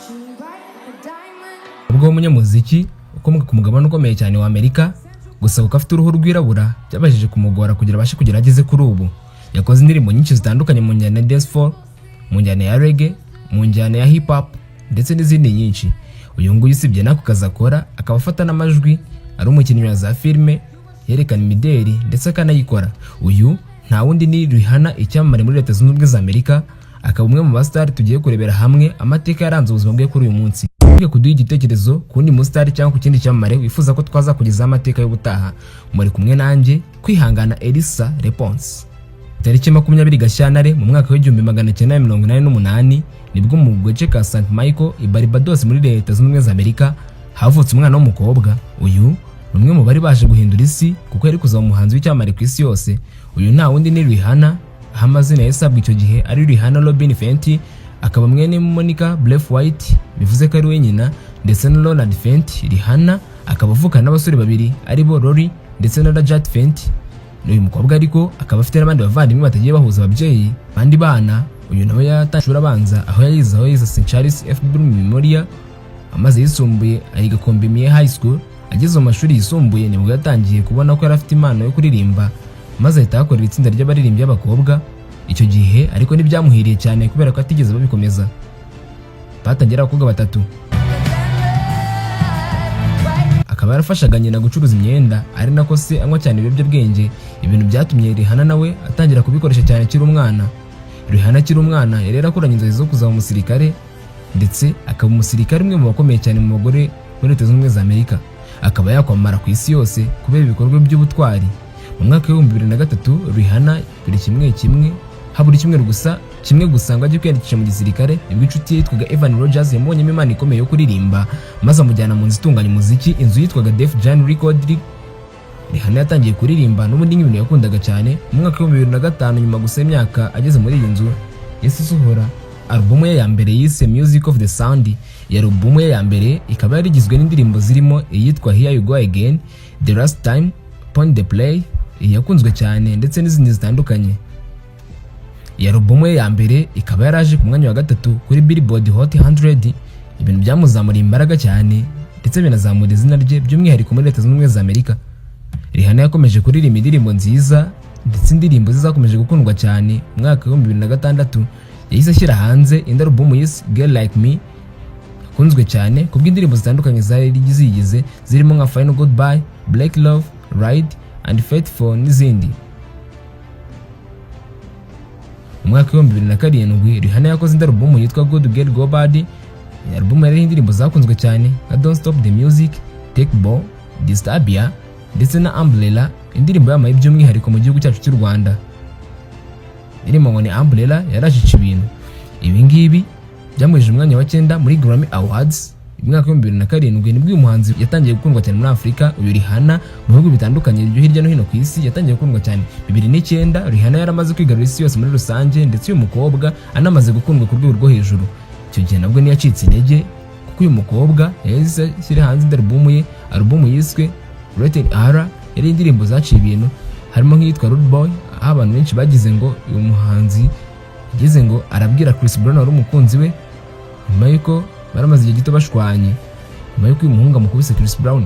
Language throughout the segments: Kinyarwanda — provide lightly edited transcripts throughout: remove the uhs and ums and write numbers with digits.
Shine bright like a diamond. Ubwo umunyamuziki ukomoka ku mugabane ukomeye cyane wa Amerika, gusa kuko afite uruhu rwirabura byabashije kumugora kugira abashe kugera ageze kuri ubu. Yakoze indirimbo nyinshi zitandukanye mu njyana ya dancehall, mu njyana ya reggae, mu njyana ya hip hop ndetse n'izindi nyinshi. Uyu nguyu usibye n'ako kazi akora, akaba afata n'amajwi, ari umukinnyi wa za filime yerekana imideri ndetse akanayikora. Uyu nta wundi ni Rihanna, icyamamare muri Leta Zunze Ubumwe za Amerika, akaba umwe mu basitari tugiye kurebera hamwe amateka yaranze ubuzima bwe kuri uyu munsi. Wibuke kuduha igitekerezo ku wundi musitari cyangwa ku kindi cyamamare wifuza ko twazakugezaho amateka y'ubutaha. Muri kumwe nanjye, Kwihangana Elisa Reponse. Tariki 20 Gashyantare mu mwaka w'1988 nibwo mu gace ka St Michael i Barbados muri Leta Zunze Ubumwe za Amerika havutse umwana w'umukobwa. Uyu ni umwe mu bari baje guhindura isi, kuko yari kuzaba umuhanzi w'icyamamare ku isi yose. Uyu nta wundi ni Rihanna, aho amazina yasabwe icyo gihe ari Rihanna Robin Fenty, akaba mwene Monica Braithwaite, bivuze ko ari we nyina, ndetse na Ronald Fenty. Rihanna akaba avukana n'abasore babiri, aribo Rory ndetse na Rajat Fenty. Uyu mukobwa ariko akaba afite n'abandi bavandimwe batagiye bahuza ababyeyi, abandi bana. Uyu nawe yatangiye amashuri abanza aho yize St Charles F. Bloom Memorial, amaze yisumbuye ayiga Combermere High School. Ageze mu mashuri yisumbuye nibwo yatangiye kubona ko yari afite impano yo kuririmba, maze ahita ahakorera itsinda ry'abaririmbyi b'abakobwa. Icyo gihe ariko ntibyamuhiriye cyane kubera ko atigeze babikomeza. Batangiye ari abakobwa batatu. Akaba yarafashaga nyina gucuruza imyenda, ari nako se anywa cyane ibiyobyabwenge, ibintu byatumye Rihanna nawe atangira kubikoresha cyane akiri umwana. Rihanna akiri umwana yari yarakuranye inzozi zo kuzaba umusirikare, ndetse akaba umusirikare umwe mu bakomeye cyane mu bagore muri Leta Zunze Ubumwe za Amerika, akaba yakwamamara ku isi yose kubera ibikorwa by'ubutwari. Mu mwaka w'2003 Rihanna buri kimwe kimwe habura icyumweru gusa kimwe gusa ngo ajye kwiyandikisha mu gisirikare, nibwo inshuti ye yitwaga Evan Rogers yamubonyemo impano ikomeye yo kuririmba, maze amujyana mu nzu itunganya umuziki, inzu yitwaga Def Jam Record. Rihanna yatangiye kuririmba n'ubundi nk'ibintu yakundaga cyane. Mu mwaka w'2005, nyuma gusa y'imyaka ageze muri iyi nzu, yahise asohora alubumu ye ya mbere yise Music of the Sound. Iyi alubumu ye ya mbere ikaba yari igizwe n'indirimbo zirimo iyitwa Here You Go Again, The Last Time, Pon de Play, iyi yakunzwe cyane, ndetse n'izindi zitandukanye. Iyi alubumu ye ya mbere ikaba yaraje ku mwanya wa gatatu kuri Billboard Hot 100, ibintu byamuzamuriye imbaraga cyane ndetse binazamura izina rye, by'umwihariko muri Leta Zunze Ubumwe za Amerika. Rihanna yakomeje kuririmba indirimbo nziza, ndetse indirimbo ze zakomeje gukundwa cyane. Mu mwaka w'2006 yahise ashyira hanze indi alubumu yise Girl Like Me, yakunzwe cyane kubw'indirimbo zitandukanye zari ziyigize, zirimo nka Final Goodbye, Black Love, Ride and Fight For n'izindi. Mu mwaka w'2007 Rihanna yakoze indi alubumu yitwa Good Girl Go Bad. Iyi alubumu yariho indirimbo zakunzwe cyane nka Don't Stop the Music, Take a Bow, Disturbia ndetse na Umbrella, indirimbo yamamaye by'umwihariko mu gihugu cyacu cy'u Rwanda. Indirimbo ngo ni Umbrella yaraje ica ibintu. Ibi ngibi byamuhejeje umwanya wa cyenda muri Grammy Awards. Mu mwaka w'2007 nibwo uyu muhanzi yatangiye gukundwa cyane muri Afurika. Uyu Rihanna mu bihugu bitandukanye byo hirya no hino ku isi yatangiye gukundwa cyane. 2009 Rihanna yaramaze kwigarurira isi yose muri rusange, ndetse uyu mukobwa anamaze gukundwa ku rwego rwo hejuru. Icyo gihe nabwo ntiyacitse intege, kuko uyu mukobwa yahise ashyira hanze indi alubumu ye, alubumu yiswe Rated R, yari indirimbo zaciye ibintu, harimo nk'iyitwa Rude Boy, aho abantu benshi bagize ngo uyu muhanzi yagize ngo arabwira Chris Brown wari umukunzi we, nyuma y'uko baramaze igihe gito bashwanye, nyuma y'uko uyu muhungu amukubise Chris Brown.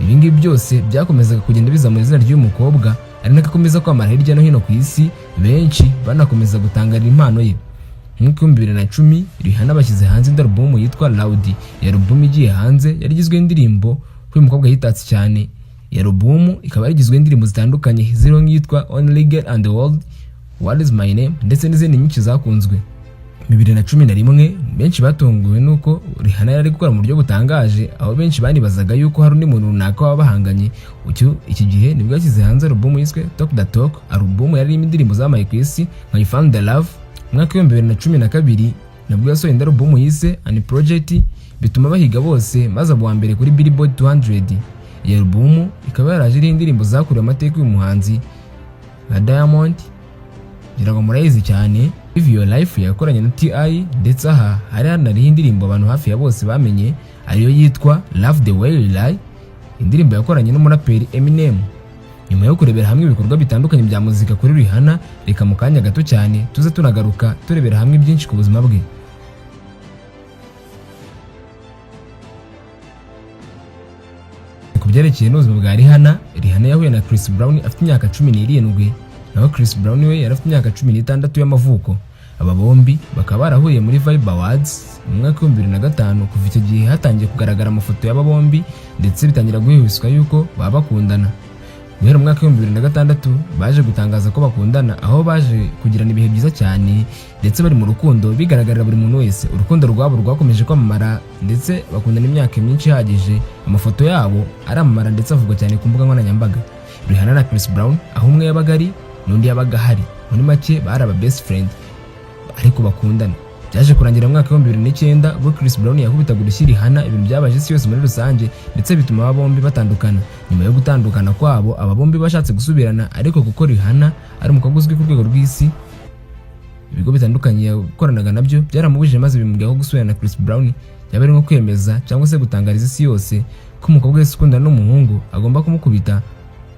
Ibi ngibi byose byakomezaga kugenda bizamura izina ry'uyu mukobwa, ari nako akomeza kwamamara hirya no hino ku isi, benshi banakomeza gutangarira impano ye. Mu mwaka w'2010 Rihanna bashyize hanze indi alubumu yitwa Loud. Iyi alubumu igiye hanze yari igizwe n'indirimbo ko uyu mukobwa yitatse cyane. Iyi alubumu ikaba yari igizwe n'indirimbo zitandukanye ziriho nk'iyitwa Only Girl in the World, What Is My Name ndetse n'izindi nyinshi zakunzwe. 2011 benshi batunguwe nuko Rihanna yari ari gukora mu buryo butangaje, aho benshi banibazaga yuko hari undi muntu runaka waba bahanganye. Iki gihe nibwo yashyize hanze alubumu yiswe Talk That Talk, alubumu yari irimo indirimbo zamaye ku isi nka You Found the Love. Mu mwaka w'2012 nabwo yasohoye indi alubumu yise An Apology, bituma bahiga bose, maze aba uwa mbere kuri Billboard 200. Iyi alubumu ikaba yaraje iriho indirimbo zakuriwe amateka y'uyu muhanzi nka Diamond, ngira ngo murayizi cyane, Live Your Life yakoranye na T.I., ndetse aha hari hanariho indirimbo abantu hafi ya bose bamenye, ariyo yitwa Love the Way You Lie, indirimbo yakoranye n'umuraperi Eminem. Nyuma yo kurebera hamwe ibikorwa bitandukanye bya muzika kuri Rihanna, reka mu kanya gato cyane tuze tunagaruka turebera hamwe byinshi ku buzima bwe. Ku byerekeye n'ubuzima bwa Rihanna, Rihanna yahuye na Chris Brown afite imyaka 17, naho Chris Brown we yari afite imyaka 16 y'amavuko. Aba bombi bakaba barahuriye muri Vibe Awards mu mwaka wa 2005. Kuva icyo gihe hatangiye kugaragara amafoto y'aba bombi, ndetse bitangira guhwihwiswa yuko baba bakundana. Guhera mu mwaka wa 2006 baje gutangaza ko bakundana, aho baje kugirana ibihe byiza cyane ndetse bari mu rukundo bigaragarira buri muntu wese. Urukundo rwabo rwakomeje kwamamara, ndetse bakundana imyaka myinshi ihagije. Amafoto yabo aramamara ndetse avugwa cyane ku mbuga nkoranyambaga. Rihanna na Chris Brown, aho umwe yabaga ari n'undi yabaga ahari, muri make bari aba best friend ariko bakundana. Byaje kurangira mu mwaka wa 2009 ubwo Chris Brown yakubitaga urushyi Rihanna, ibintu byabaje isi yose muri rusange, ndetse bituma aba bombi batandukana. Nyuma yo gutandukana kwabo, aba bombi bashatse gusubirana, ariko kuko Rihanna ari umukobwa uzwi ku rwego rw'isi, ibigo bitandukanye yakoranaga nabyo byaramubujije, maze bimubwira ko gusubirana na Chris Brown yaba ari nko kwemeza cyangwa se gutangariza isi yose ko umukobwa wese ukundana n'umuhungu agomba kumukubita,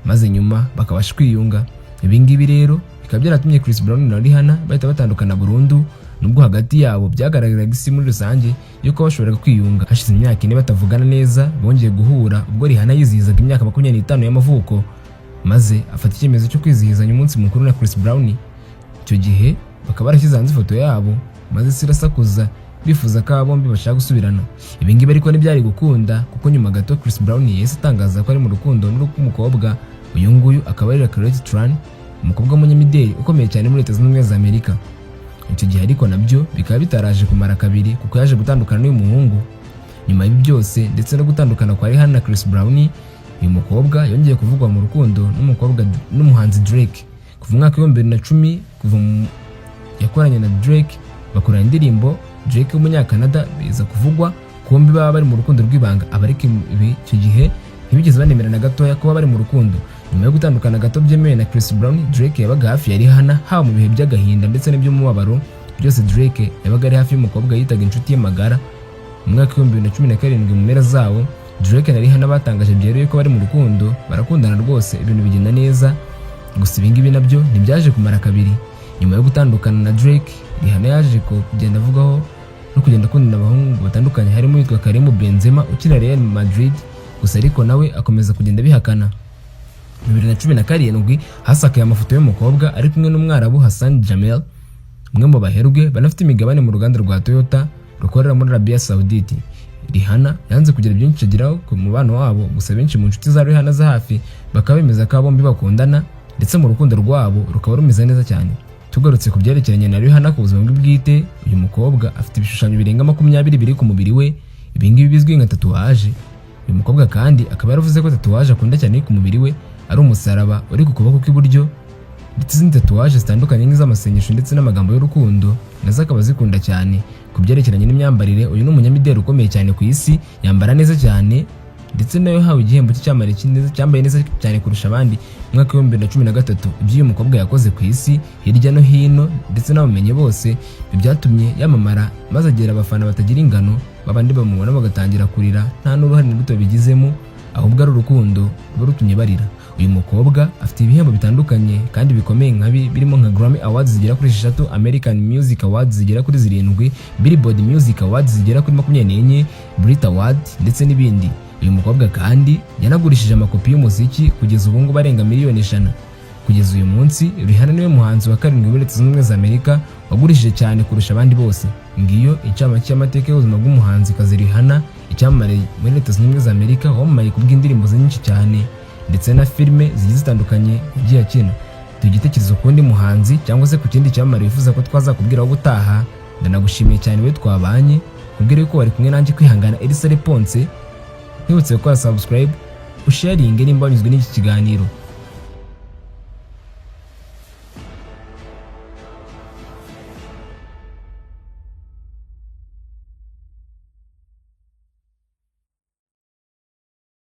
maze nyuma bakabasha kwiyunga. Ibi ngibi rero bikaba byaratumye Chris Brown na Rihanna bahita batandukana burundu, nubwo hagati yabo byagaragaraga isi muri rusange yuko bashoboraga kwiyunga. Hashize imyaka 4 batavugana neza, bongeye guhura ubwo Rihanna yizihizaga imyaka 25 y'amavuko, maze afata icyemezo cyo kwizihizanya umunsi mukuru na Chris Brown. Icyo gihe bakaba barashyize hanze ifoto yabo, maze isi irasakuza bifuza ko aba bombi bashaka gusubirana. Ibi ngibi ariko ntibyari gukunda, kuko nyuma gato Chris Brown yahise atangaza ko ari mu rukundo n'umukobwa. Uyu nguyu akaba ari Lacroix Tran, umukobwa w'umunyamideli ukomeye cyane muri Leta Zunze Ubumwe za Amerika. Icyo gihe ariko nabyo bikaba bitaraje kumara kabiri, kuko yaje gutandukana n'uyu muhungu. Nyuma y'ibi byose ndetse no gutandukana kwa Rihanna na Chris Brown, uyu mukobwa yongeye kuvugwa mu rukundo n'umukobwa n'umuhanzi Drake. Kuva mu mwaka wa 2010, kuva mu yakoranye na Drake, bakorana indirimbo, Drake w'Umunyakanada, biza kuvugwa ko bombi baba bari mu rukundo rw'ibanga. Aba ariko ibi icyo gihe ntibigeze banemera na gatoya kuba bari mu rukundo. Nyuma yo gutandukana gato byemewe na Chris Brown, Drake yabaga hafi ya Rihanna, haba mu bihe by'agahinda ndetse n'iby'umubabaro byose. Drake yabaga ari hafi y'umukobwa yitaga inshuti ye magara. Mu mwaka wa 2017, mu mpera zawo, Drake na Rihanna batangaje byeruye ko bari mu rukundo, barakundana rwose, ibintu bigenda neza. Gusa ibingibi nabyo ntibyaje kumara kabiri. Nyuma yo gutandukana na Drake, Rihanna yaje kugenda avugaho no kugenda akundana abahungu batandukanye, harimo uwitwa Karim Benzema ukina Real Madrid. Gusa ariko nawe akomeza kugenda abihakana. 2017 hasakaye amafoto y'umukobwa ari kumwe n'Umwarabu Hassan Jameel, umwe mu baherwe banafite imigabane mu ruganda rwa Toyota rukorera muri Arabia Saudite. Rihanna yanze kugira byinshi ageraho ku mubano wabo, gusa benshi mu nshuti za Rihanna za hafi bakaba bemeza ko bombi bakundana, ndetse mu rukundo rwabo rukaba rumeze neza cyane. Tugarutse ku byerekeranye na Rihanna ku buzima bwe bwite, uyu mukobwa afite ibishushanyo birenga 20 biri ku mubiri we, ibingibi bizwi nka tatouage. Uyu mukobwa kandi akaba yaravuze ko tatouage akunda cyane iri ku mubiri we ari umusaraba uri ku kuboko kw'iburyo, ndetse izindi tatouage zitandukanye nk'iz'amasengesho ndetse n'amagambo y'urukundo nazo akaba azikunda cyane. Ku byerekeranye n'imyambarire, uyu ni umunyamideli ukomeye cyane ku isi, yambara neza cyane, ndetse nawe yahawe igihembo cy'icyamamare cyambaye neza cyane kurusha abandi mu mwaka wa 2013. Ibyo uyu mukobwa yakoze ku isi hirya no hino ndetse n'abamenye bose, ibi byatumye yamamara maze agira abafana batagira ingano, babandi bamubona bagatangira kurira nta n'uruhare na ruto babigizemo, ahubwo ari urukundo ruba rutumye barira. Uyu mukobwa afite ibihembo bitandukanye kandi bikomeye nka birimo nka Grammy Awards zigera kuri 6, American Music Awards zigera kuri 7, Billboard Music Awards zigera kuri 24, Brit Award ndetse n'ibindi. Uyu mukobwa kandi yanagurishije amakopi y'umuziki kugeza ubu ngubu arenga miliyoni 100. Kugeza uyu munsi, Rihanna niwe muhanzi wa karindwi muri Leta Zunze Ubumwe za Amerika wagurishije cyane kurusha abandi bose. Ngiyo incamake y'amateka y'ubuzima bw'umuhanzikazi Rihanna, icyamamare muri Leta Zunze Ubumwe za Amerika, wamamaye ku bw'indirimbo ze nyinshi cyane ndetse na filime zigiye zitandukanye yagiye akina. Duha igitekerezo ku wundi muhanzi cyangwa se ku kindi cyamamare wifuza ko twazakubwiraho ubutaha. Ndanagushimiye cyane we twabanye, kubwira yuko wari kumwe nanjye Kwihangana Elisa Reponse. Nkwibutse gukora subscribe, usharinge nimba wanyuzwe n'iki kiganiro.